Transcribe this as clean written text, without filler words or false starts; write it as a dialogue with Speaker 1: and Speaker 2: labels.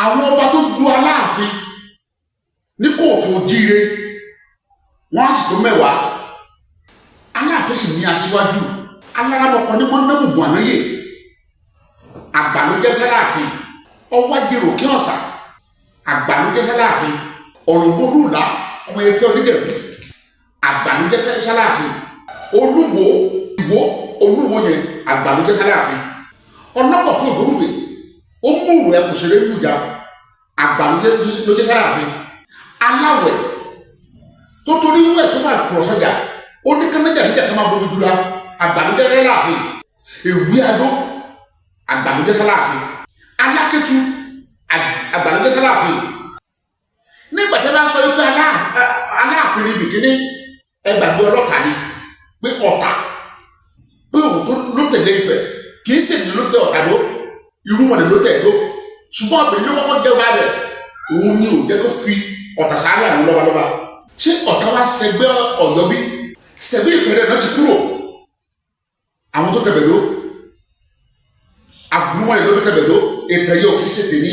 Speaker 1: Àwọn ọba tó du Aláàfin ní kóòtù òjíire, wọ́n á sì tó 10. Aláàfin sì ní aṣíwájú aláramọkọ ní mọ́nàmùgùn ànáyè, àgbà ló jẹ́ sáláàfin. Ọwájèrò kí ọ̀sà, àgbà ló jẹ́ sáláàfin. Ọ̀rùngbó olúùlá, ọmọ ẹ̀kẹ́ onídẹ̀rú, àgbà ló jẹ́ sáláàfin. Olúwo Ìwó, Olúwo yẹn, àgbà ló jẹ́ sáláàfin. Ọlọ́pọ̀ tó ògbórùgbè ó mú ìrù ẹkùn ṣeré nùjà, àgbà ló jẹ́ sáláàfin. Aláwẹ̀ tó torí wíwẹ̀ tó fà kúrọ̀ sọ́jà, ó ní kánájà níjà ká máa bomi jura, àgbà ló jẹ́ sáláàfin. Èwí Adó, àgbà ló jẹ́ sáláàfin. Alákẹ́tù, àgbà ló jẹ́ sáláàfin. Nígbà tí a bá sọ wípé Aláàfin ní bìkíní, ẹ gbàgbé ọlọ́ta ni pé Ọ̀tà pé òun tó ló tẹ̀lé Ifẹ̀, kì í ṣèdí ló tẹ Ọ̀tà ló irúmọlẹ̀ ló tẹ̀ ló, ṣùgbọ́n obìnrin ló kọ́kọ́ jẹ́ wá rẹ̀, òun ni ò jẹ́ kó fi Ọ̀tà sáré àwọn lọ́balọ́ba. Ṣé Ọ̀tà wá sẹgbẹ́ Ọ̀yọ́ bí sẹ̀gbẹ́ Ifẹ̀ rẹ̀ náà ti kúrò? Àwọn tó tẹ̀bẹ̀ ló àgùnmọ̀lẹ̀ ló tẹ̀bẹ̀ ló. Ètò ẹ̀yẹ ò kì í ṣe tèmi.